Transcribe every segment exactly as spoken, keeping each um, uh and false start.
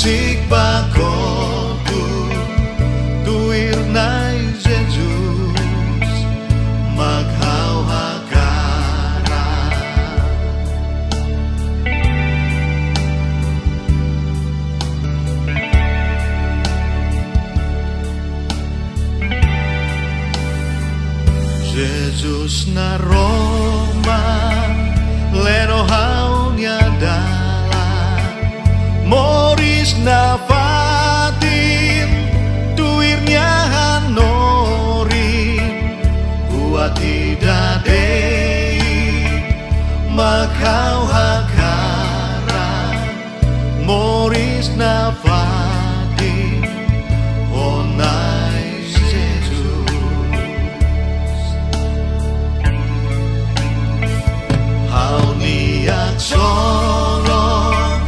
Husik ba kotuk, tuir Na'i Jesus, mak ha'u hakarak. Jesus naroman, leno ha'u-nia dalan, moris nafatin, tuir Nia hanorin, buat ida de'it mak ha'u hakarak, moris nafatin ho Na'i Jesus. Ha'u-nia haksolok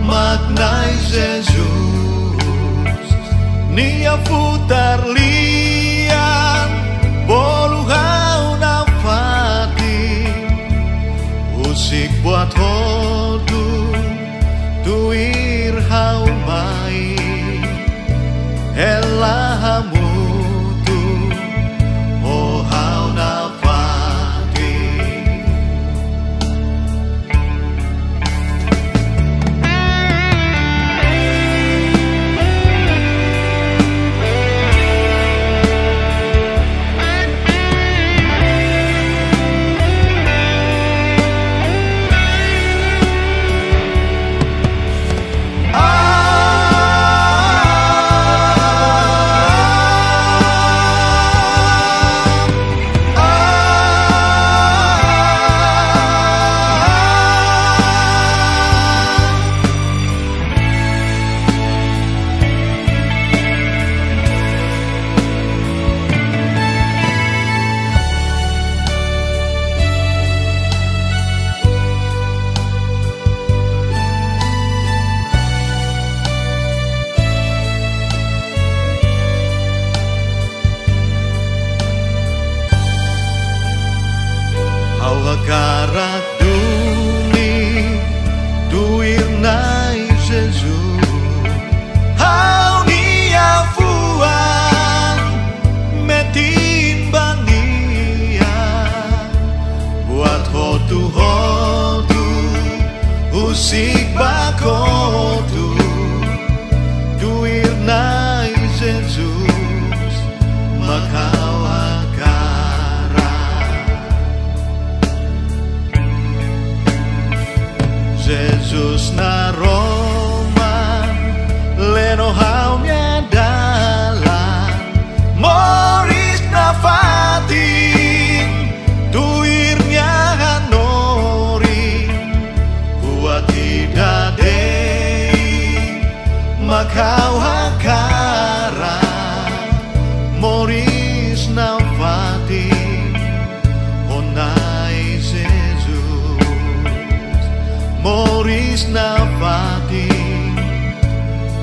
mak Na'i Jesus. Nia futar lian bolu ha'u nafatin. Husik buat hotu tuir ha'u mai, hela hamutuk ho ha'u nafatin. Ha'u hakarak duni tuir Na'i Jesus. Ha'u-nia fuan metin ba Nia, buat hotu-hotu husik ba kotuk, tuir Na'i Jesus mak ha'u hakarak. Jesus naroman, leno ha'u-nia dalan, moris nafatin, tuir Nia hanorin, buat ida de'it mak ha'u hakarak, moris nafatin ho Na'i Jesus. Moris nafatin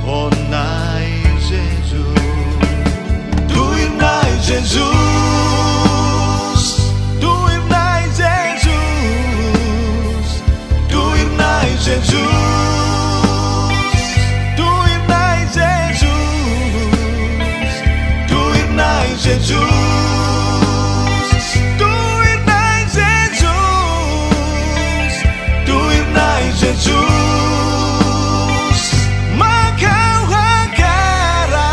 ho Na'i Jesus. Tuir Na'i Jesus, tuir Na'i Jesus, tuir Na'i Jesus, tuir Na'i Jesus, tuir Na'i Jesus, tuir Na'i Jesus, tuir Na'i Jesus, mak ha'u hakarak.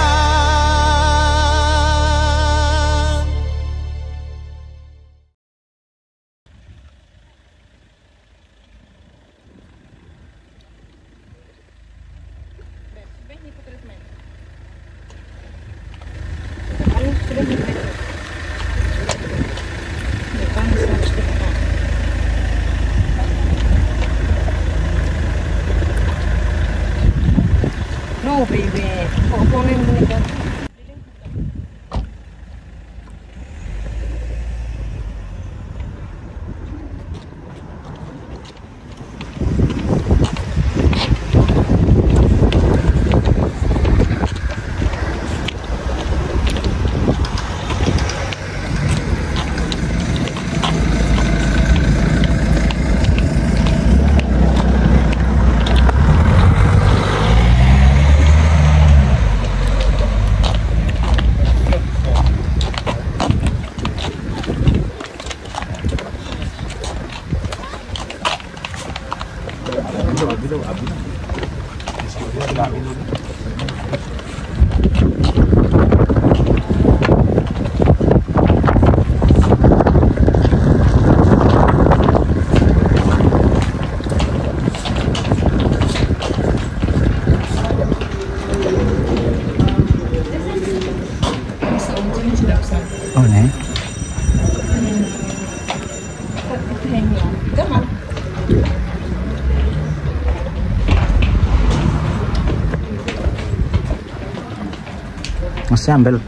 No, baby. Kok boleh menikah? Oh, ne'e. Masih ambil.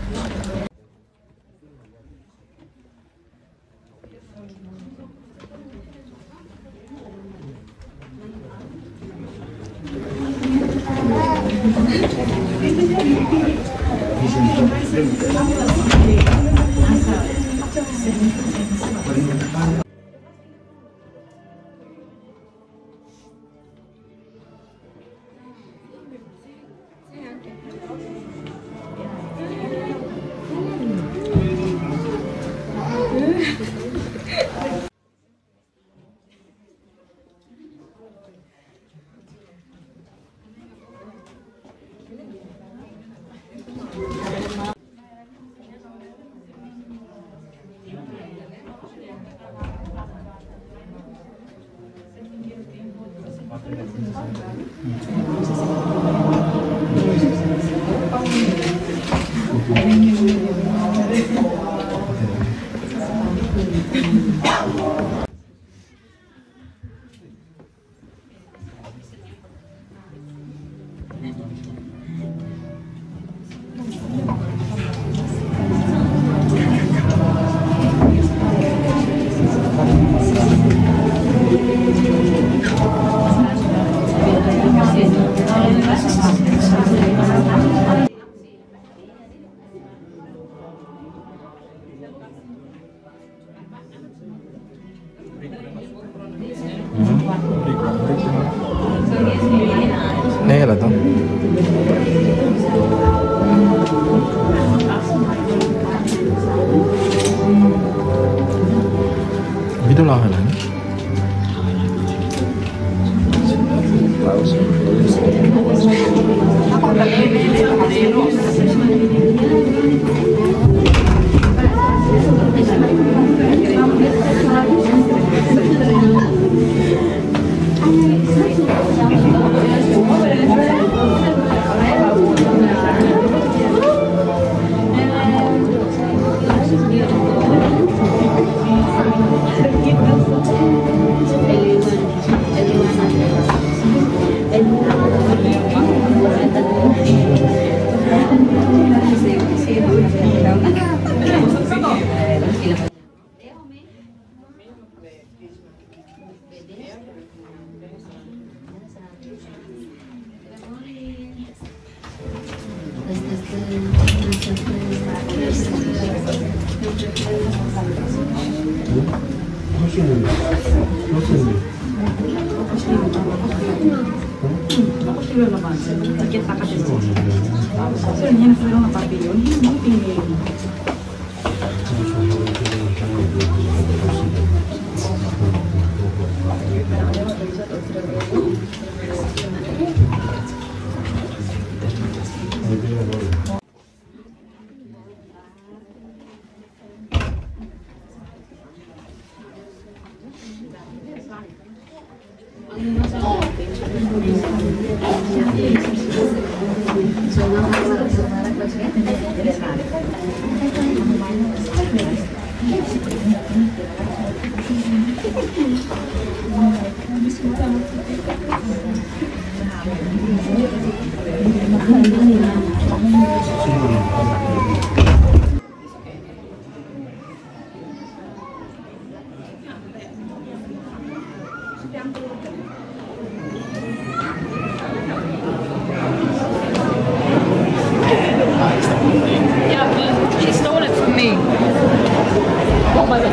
Ne'e hela to. Vídeo la'o hela, ne'e? Yeah, but she stole it from me. What was it?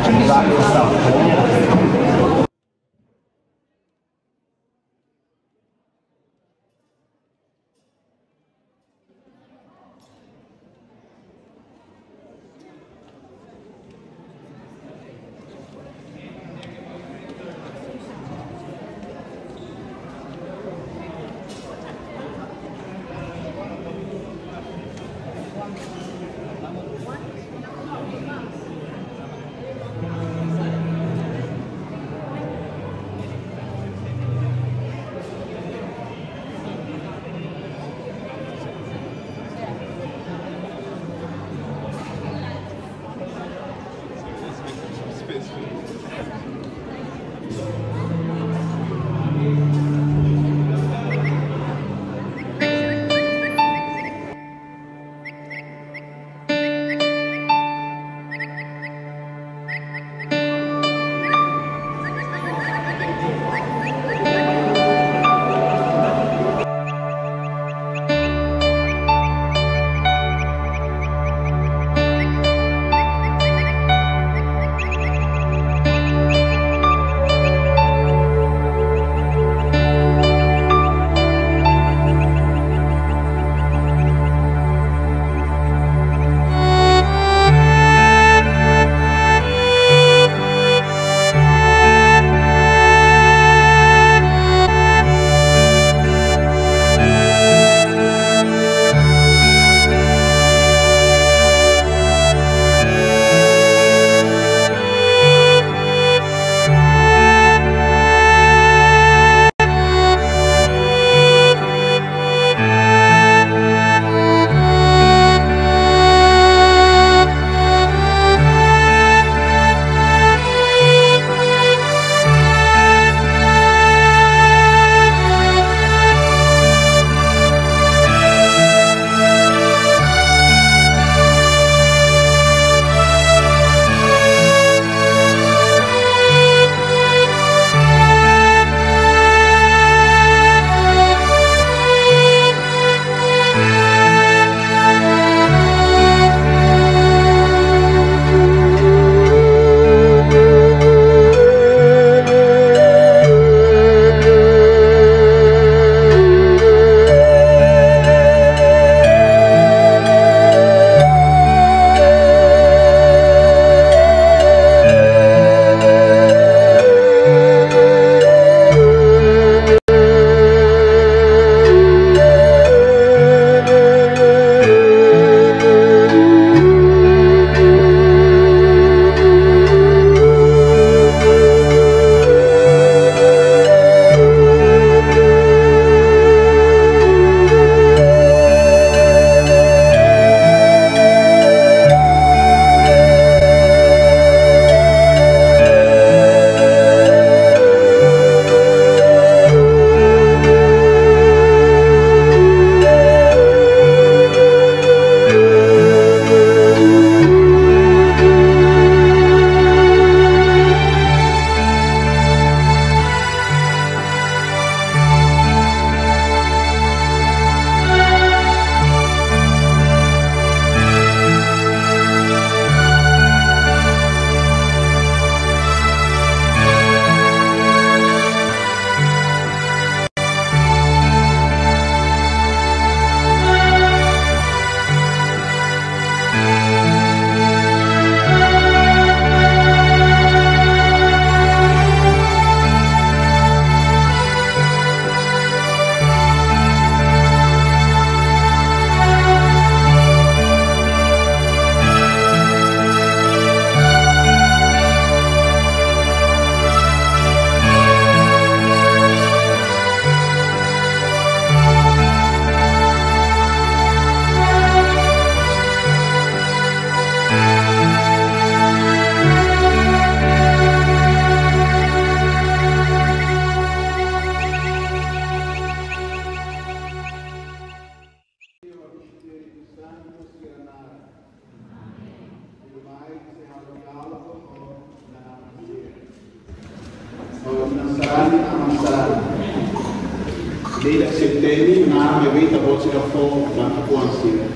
Ida sei temi, naran ne'ebé ita-boot sira fó ba ki'ikoan sira.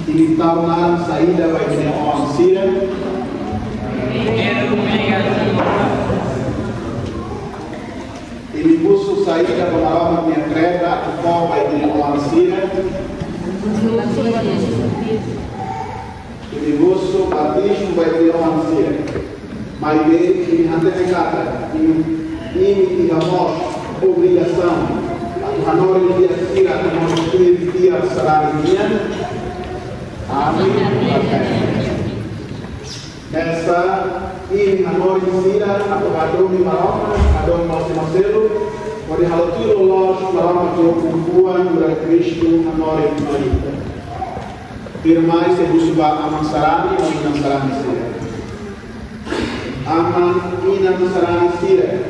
Imi tau naran saida ba imi-nia oan sira? Imi husu saida ba Maromak nia kreda atu fó ba imi-nia oan sira? Imi husu batizmu ba imi-nia oan sira. Maibé imi hatene katak imi, imi iha mós obrigasaun atu hanorin di'ak sira atu mós tuir fiar sarani nian. Amen. Hanesan imi hanorin sira atu hadomi Maromak, hadomi maun sira seluk, hodi halo tuir loloos Maromak nia ukun-fuan durante Kristu hanorin mai ita. Tuirmai sei husu ba aman sarani no inan sarani sira. Aman, inan sarani sira,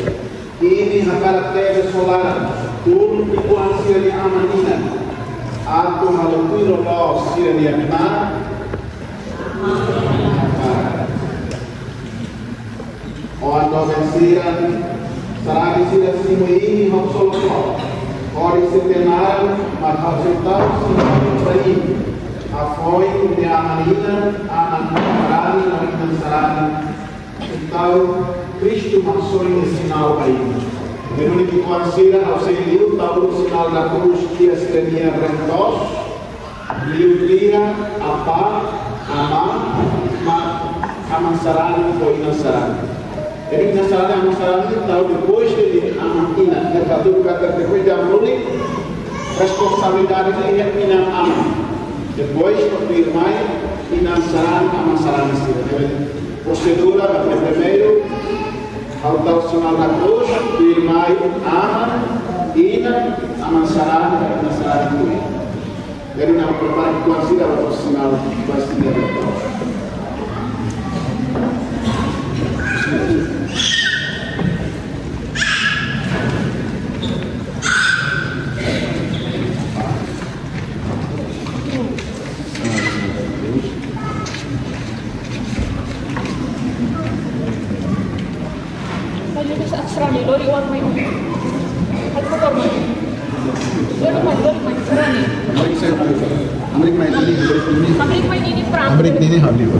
imi hakarak tebes ho laran tulun ki'ikoan sira-nia aman-inan atu halo tuir loloos sira-nia knaar? Oan doben sira, sarani sira simu imi ho ksolok-ksolok. Hodi sei te'in naran, mak ha'u sei tau sinál ba imi. Hafoin imi-nia aman-inan, aman sarani no inan sarani, entaun Kristu mak soe nia sinál ba imi. Ne'e duni ki'ikoan sira, ha'u sei liu tau sinál da krús iha sira-nia reen-toos. Liu tiha apá, amá, mak aman sarani ho inan sarani. Jadi inan sarani, aman sarani tau depois de aman inan. Ne'e atu katak depois de aman lulik, responsabilidade ne'e iha inan-aman. Depois tuirmai inan sarani, aman sarani sira. Ne'e prosedura, primeiru ha'u tau sinál da krús, tuirmai aman, inan, aman sarani, inan sarani tuir. Jadi, ita prepara ki'ikoan sira ba sinál ba sira. Lori, lori, lori, mai. Halo, kotor, mai. Lori, mai, lori, mai, sarani. Amrik mai, amrik mai, ini, amrik ini. Amrik mai, ini, pra. Amrik ini, habis.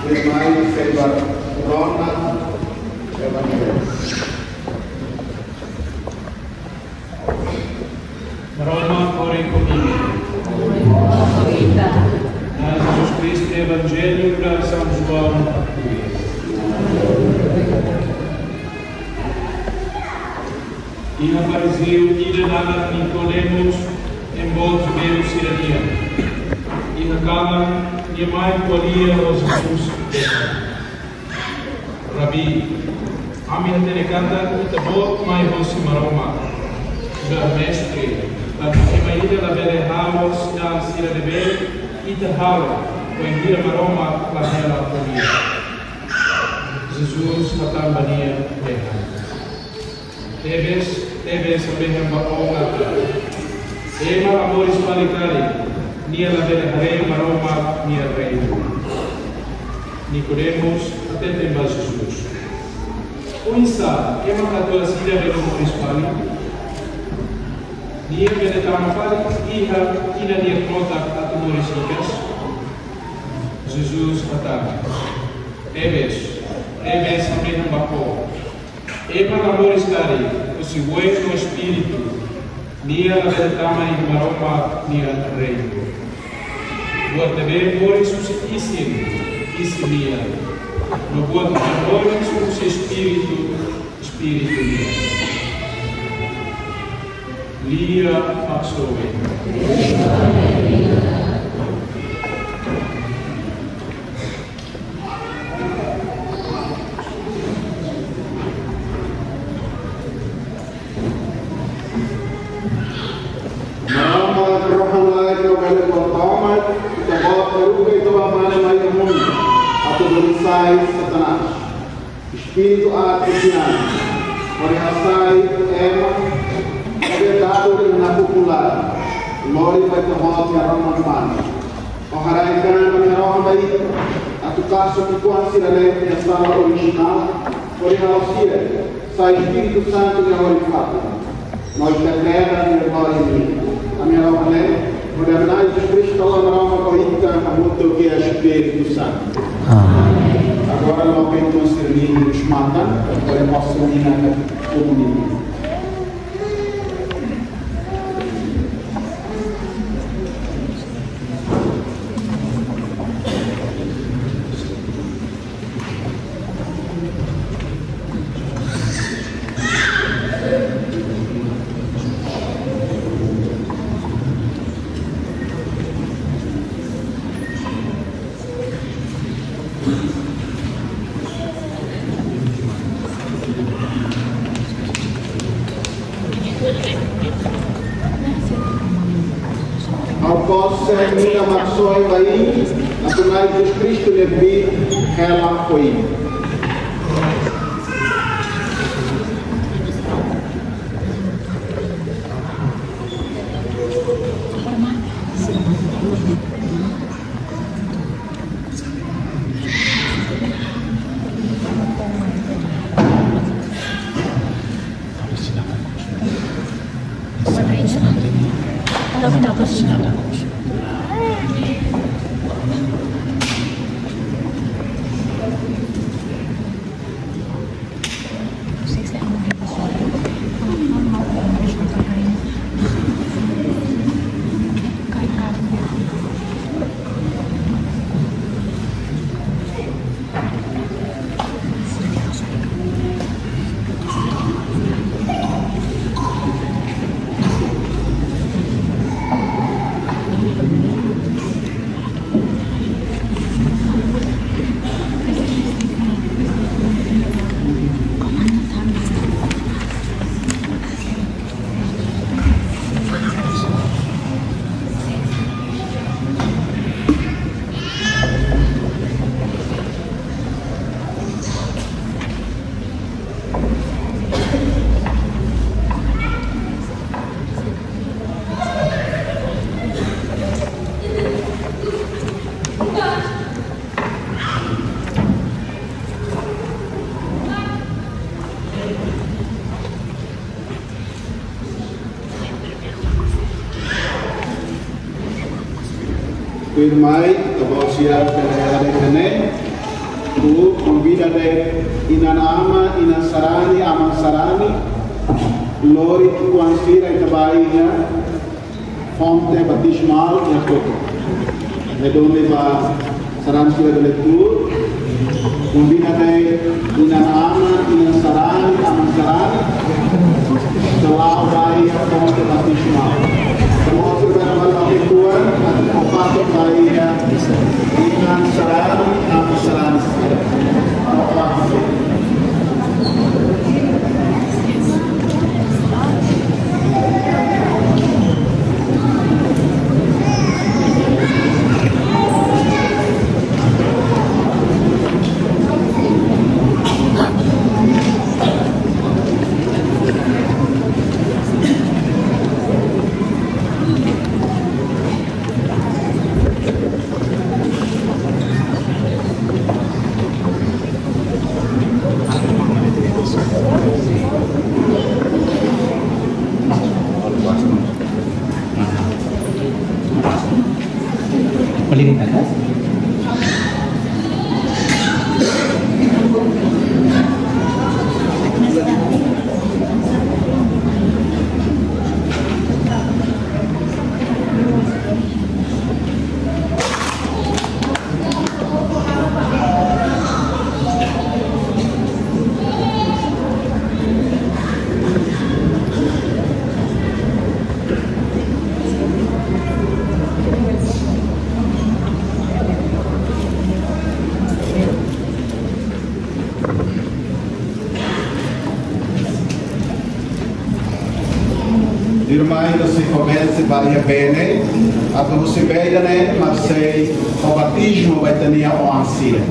Tuirmai sei ba ronda evanjellu. Maromak ho imi. Naran Jesus Kristu nia Evanjellu, naran São João. Iha farizeu ida naran Nikodemus, ema boot judeu sira-nian. Iha kalan nia mai ko'alia ho Jesus. Rabi, ami hatene katak Ita-Boot mai hosi Maromak. Nu'udar Mestre, tanba ema ida labele halo sinál sira ne'ebé Ita halo, bainhira Maromak la hela ho nia. Jesus hatán ba nia mehan: Tebes, tebes ha'u dehan ba ó katak, ema la moris fali karik, nia labele haree Maromak nia reinu. Nikodemus hateten ba Jesus: Oinsá ema katuas ida bele moris fali? Nia bele tama fali iha inan nia kotak atu moris hikas? Jesus hatán: Tebes, tebes ha'u dehan ba ó, ema la moris karik husi Oan no Espíritu, nia labele tama iha Maromak nia reinu. Buat ne'ebé moris husi isin, isin nian. No buat ne'ebé moris husi Espíritu, Espíritu nian. Lia Maksoin. Maromak rohan-laek no bele buat tomak, ita-boot haruka ita-boot mane mai iha mundu, atu duni sai Satanás, espíritu aat kristianu, hodi hasai ema ne'ebé dadu iha nakukun laran, lori ba ita-boot nia roman-mane. Ó haraik an no-nia rohan ba ita, atu kasu ki'ikoan sira-ne'e nia sala orijinál, hodi halo sira sai Espíritu Santu nia orin-fatun. No ita-nia Na'i, nia Na'i, ami-nia rohan ne'e, hodi ami-nia Na'i Jesus Kristu, Maromak, ho ita hamutuk ho Espíritu Santu. Amen. Agora, loke ita-nia matan, para nós terminar komunhão. Ha'u fó mina Maksoin ba imi, atu Na'i Jesus Kristu nia Biblia hela foin. Tuirmai, ita-boot sira bele haree iha ne'e, ha'u konvida de'it inan-aman, inan sarani, aman sarani, lori ki'ikoan sira ita ba iha fonte batizmál iha kotuk. Ne'e duni ba sarani sira bele tuur. Konvida de'it inan-aman, inan sarani, aman sarani, atu la'o ba iha fonte batizmál. Ita-boot sira bele bá ba ki'ikoan, atu kompato ba iha inan sarani, aman sarani sira. Irmán, ita sei komesa ba iha bee ne'e, atu husi bee ida-ne'e mak sei ho batizmu ba ita-nia oan sira.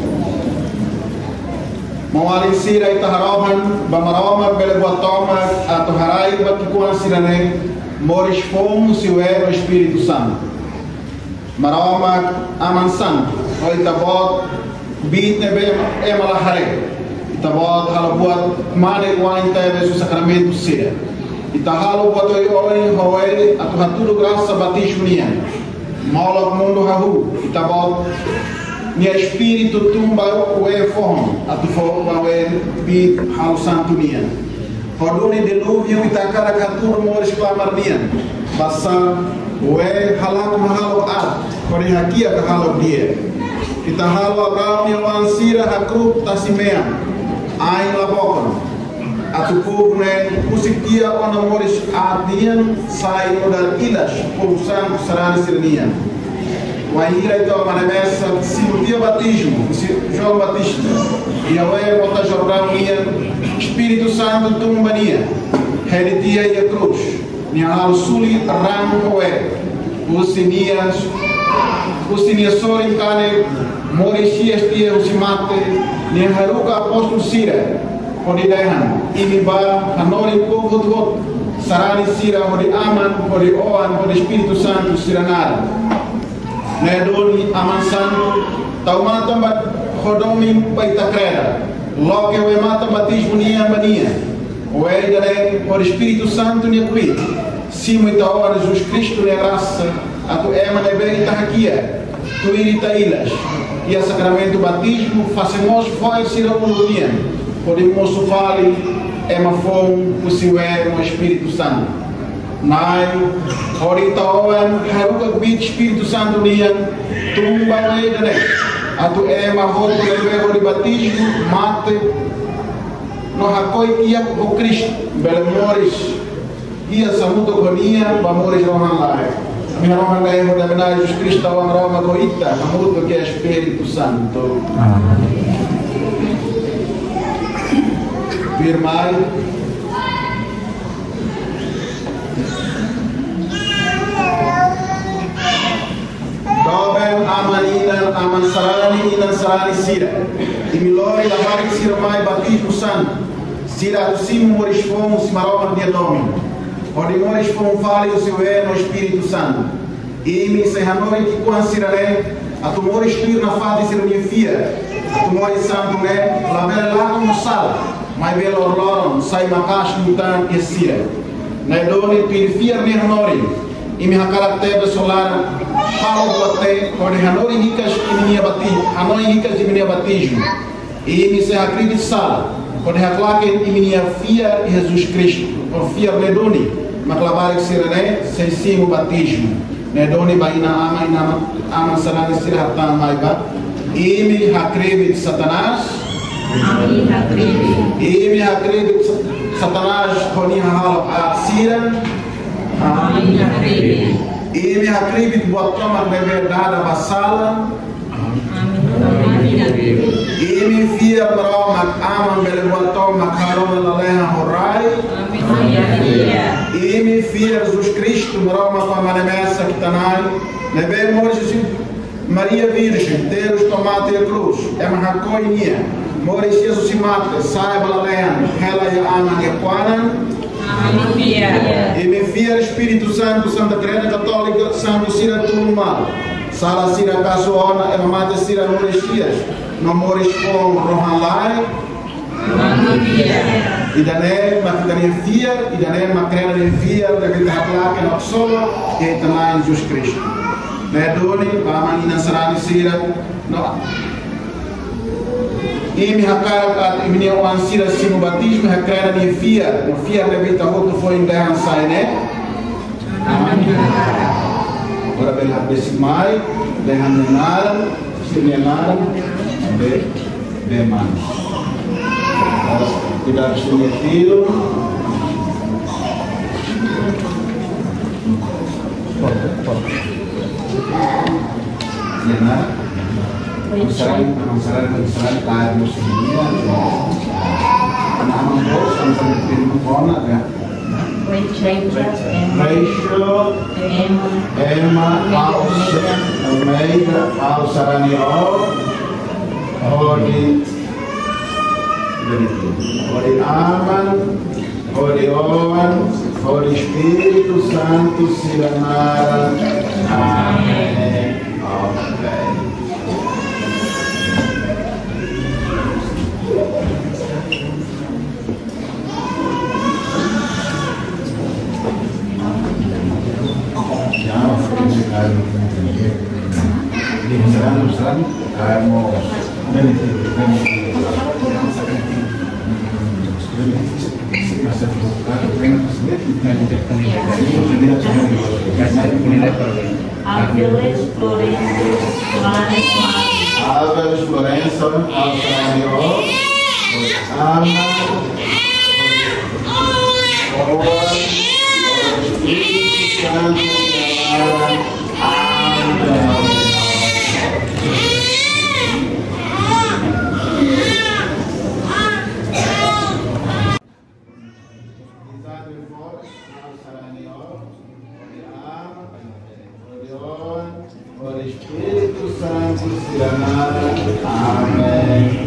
Maun-alin sira, ita harohan ba Maromak bele buat tomak atu haraik ba ki'ikoan sira-ne'e moris foun husi Oe no Espíritu Santu. Maromak Aman Santu, ho Ita-Boot kbiit ne'ebé ema la haree, Ita-Boot halo buat kmanek wa'in tebes husi sakramentu sira. Ita halo buat oioin ho Oe atu hatudu grasa batizmu nian. Molok mundu hahú, Ita-Boot nia Espíritu tun ba Oe fohon atu fó ba Oe kbiit halo santu nian. Ho duni dilúviu ita hakarak hatudu moris klamar nian. Basá Oe halakon hahalok aat, hodi hakiak hahalok di'ak. Ita halo Abraão nia oan sira hakru'uk tasi-mean, ain la bokon, atu povu ne'e husik tiha ona moris aat nian sai nu'udar ilas povu santu sarani sira-nian. Wainhira ita-nia Aman ne'e mesak simu tiha batizmu husi João Batista iha Oe Mota Jordão nian, Espíritu Santu tun ba nia, hedi tiha iha krús, nia halo suli raan ho Oe. Husi nia, husi nia sorin kanek moris hi'as tiha husi mate, nia haruka apóstolu sira hodi dehan: Imi bá hanorin povu hotu-hotu, sarani sira hodi Aman, hodi Oan, hodi Espíritu Santu sira naran. Ne'e duni Aman Santu, tau matan ba ho domin ba ita-nia kreda. Loke Oe matan batizmu nian ba nia. Oe ida-ne'e hodi Espíritu Santu nia kbiit simu ita-nia Oan Jesus Kristu nia grasa, atu ema ne'ebé ita hakiak tuir ita ilas iha sakramentu batizmu, fase mós fo'er sira uluk nian, hodi mosu fali ema foun husi Oe no Espíritu Santu. Na'i, hodi ita-nia Oan haruka kbiit Espíritu Santu nian tun ba Oe ida-ne'e, atu ema hotu ne'ebé hodi batizmu, mate no hakoi tiha ho Kristu, bele moris hi'as hamutuk ho nia ba moris rohan-laek. Ami harohan ne'e hodi Aman Jesus Kristu, Aman Maromak, ho ita, hamutuk ho Espíritu Santu. Amen. Firmai. Doben aman-inan, aman sarani, inan sarani sira. Imi lori labarik sira mai batizmu santu, sira atu simu moris foun husi Maromak nia domin, hodi moris foun fali husi Oe no Espíritu Santu. Imi sei hanorin ki'ikoan sira-ne'e atu moris tuir nafatin sira-nia fiar, atu moris santu ne'e labele lakon no sala, maibé loroloron sai maka'as liután iha sira. Ne'e duni tuir fiar ne'e hanorin, imi hakarak tebes ho laran halo buat ne'e, hodi hanorin hikas imi-nia bati-, hanoin hikas imi-nia batizmu. Imi sei hakribi sala, hodi haklaken imi-nia fiar iha Jesus Kristu, ho fiar ne'e duni mak labarik sira-ne'e sei simu batizmu. Ne'e duni ba inan-aman, inan-aman sarani sira hatán mai ba: Imi hakribi Satanás. Ami hakribi. Imi hakribi Sa-, Satanás ho nia hahalok aat sira. Ami hakribi. Imi hakribi buat tomak ne'ebé dada ba sala. Ami hakribi. Imi fiar Maromak Aman bele buat tomak, harohan lalehan ho rai. Ami fiar. Imi fiar Jesus Kristu, Maromak Aman ne'e mesak ita-nia Na'i, ne'ebé moris husi Maria Virjen, terus to'o mate iha krús, ema hakoi nia, moris hi'as husi mate, sai ba lalehan, hela iha Aman nia kuanan. Ami fiar. Imi fiar Espíritu Santu, Santa Kreda Katólika, santu sira tulun malu, sala sira kasu ona, ema mate sira moris hi'as, no moris foun rohan-laek. Ami fiar. Ida-ne'e mak ita-nia fiar, ida-ne'e mak kreda nia fiar, ida-ne'e ita haklaken no solo, iha ita-nia Na'i Jesus Kristu. Ne'e duni ba aman-inan sarani sira, no imi hakarak atu imi-nia oan sira simu batizmu, hakreda nia fiar, no fiar ne'ebé ita hotu foin dehan sai ne'e. Ami. Agora bele besik mai, dehan nia naran, sira-nia naran, be, be man. Agora, kuidadu sira-nia tilun. Nia naran. Aman sarani, aman sarani, aman sarani, pai, mosu nia. Aman bos, aman sarani, primo, bona, ya. Rachel, Emma, Emma, Alce-, Almeida, Alsarani O, hodi, hodi Aman, hodi Oan, hodi Espíritu Santu sira naran. Amen. Amen. Ángeles Florencio, Juanes Marques. Ángeles Florencio, Alsarani O, Ana, Oan, Espíritu Santu, Amen. Espíritu Santu sira naran. Amen.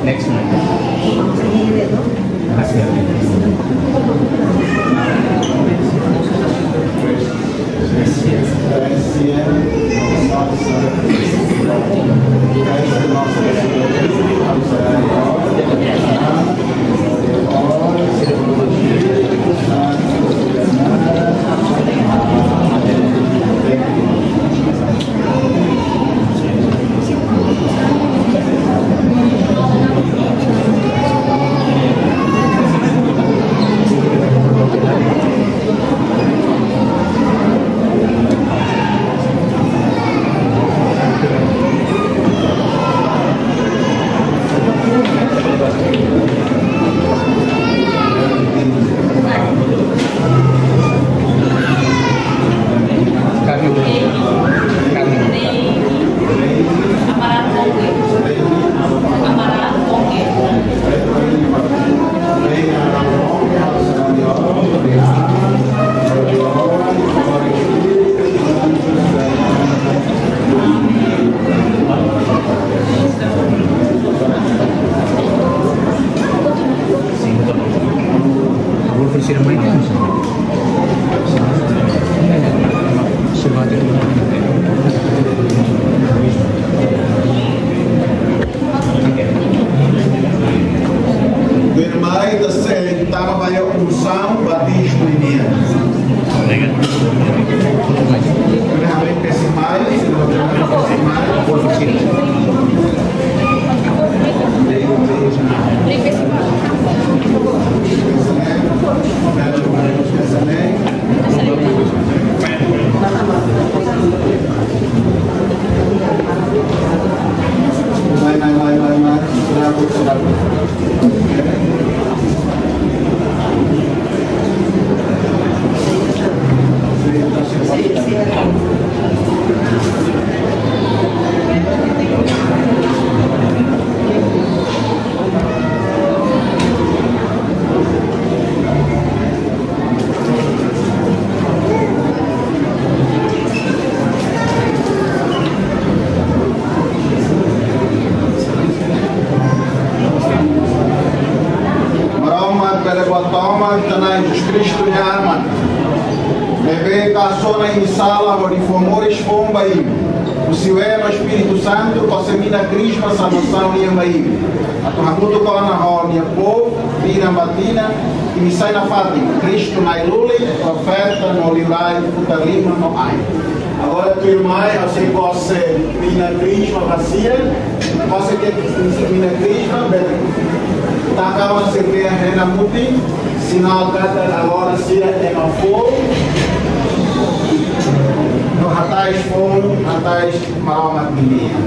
Next one. Ona imi sala hodi fó moris foun ba imi, husi Oe no Espíritu Santu, hodi mina Krisma salvasaun nian ba imi. Atu hamutuk ona ho Nia povu tinan ba tinan, imi sai nafatin Kristu na'i-lulik, profeta no liurai futar liman no ain. Agora, tuirmai, ha'u sei kose mina Krisma ba sira, kose tiha mina Krisma, bele taka ona sira-nia hena mutin, sinál katak agora sira ema foun, no hatais foun, hatais Maromak nian.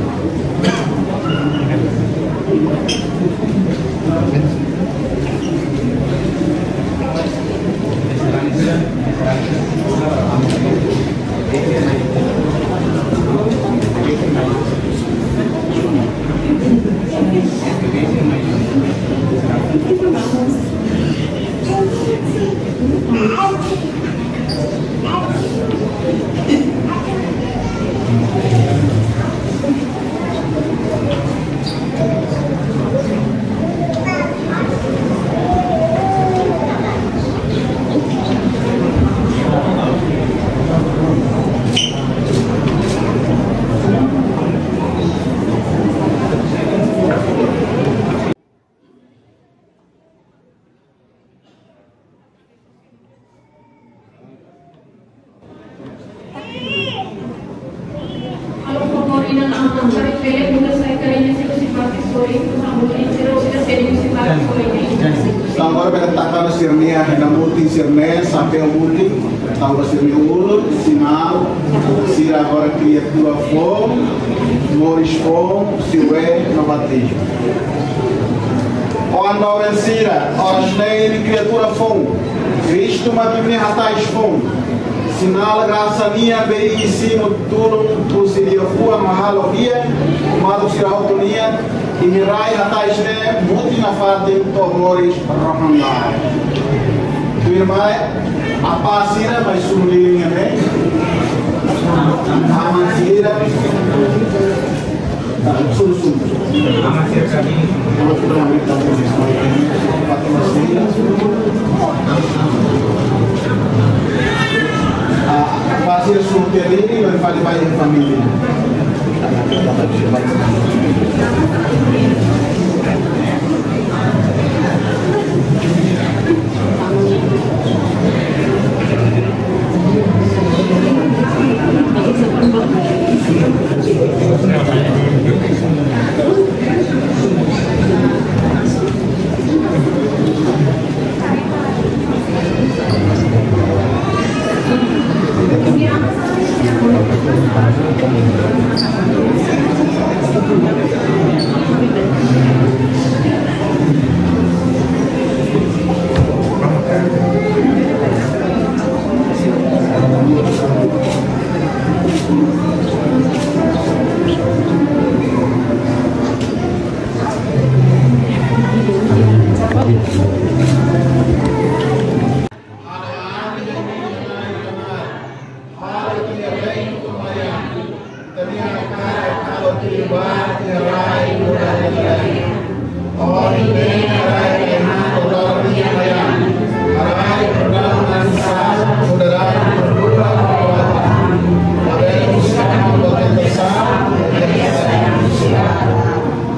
Agora bele taka ona sira-nia hena mutin, sira-nia xapeu mutin, tau ba sira-nia ulun, sinál, sira agora kriatura foun, moris foun, husi Oe no batizmu. Oan doben sira, oras ne'e imi kriatura foun. Kristu mak imi-nia hatais foun. Sinál grasa nian be imi simu tulun husi liafuan hahalok di'ak, maluk sira hotu nian, imi rai hatais ne'e mutin nafatin to'o moris rohan-laek. Tuirmai, apá sira mai sunu liu ne'e. Aman sira. Ah, pasti suntiang ini berfali-fali família.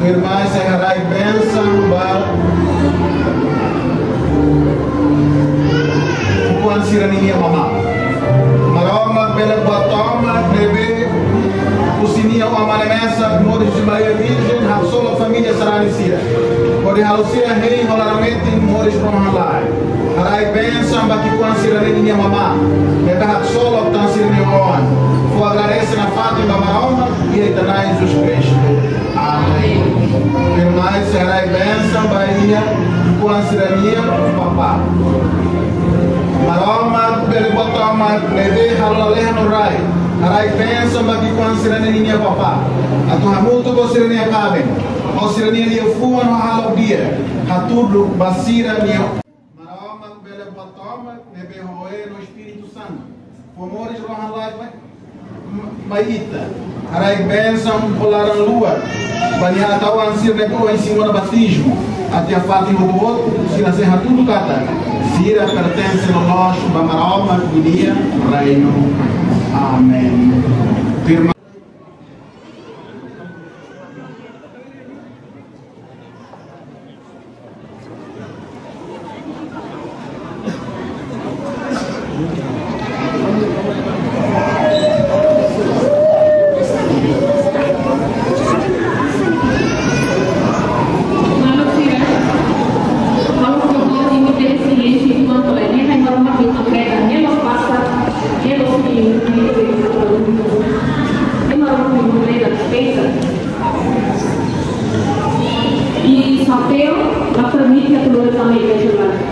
Tuirmai sei haraik bensaun ba ki'ikoan sira-nia mamá. Maromak bele buat tomak ne'ebé husi nia Oan-Mane mesak moris husi Maria Virjen, haksolok família sarani sira. Hodi halo sira hein ho laran-metin moris rohan-laek. Haraik bensaun ba ki'ikoan sira-nia mamá ne'ebé haksolok tan sira-nia oan. Fó agradese nafatin ba Maromak iha ita-nia Na'i Jesus Kristu. Amen. Tuirmai sei haraik bensaun ba iha ki'ikoan sira-nia papá. Maromak bele buat tomak ne'ebé halo lalehan no rai. Haraik bensaun ba ki'ikoan sira-nia papá. Atu hamutuk ho sira-nia kaben, ho sira-nia liafuan hahalok di'ak, hatudu ba sira-nia. Maromak bele buat tomak ne'ebé ho Oe no Espíritu Santu fó moris rohan-laek mai, mai ita. Haraik bensaun ho laran-luak. Baniha tau an sira ne'ebé ohin simu ona batizmu, atu fatin ho boot, sira sei hatudu katak sira pertense loloos ba Maromak nia reinu. Amen. Firma. E Mateo la permite atu lori tan iha igreja laran.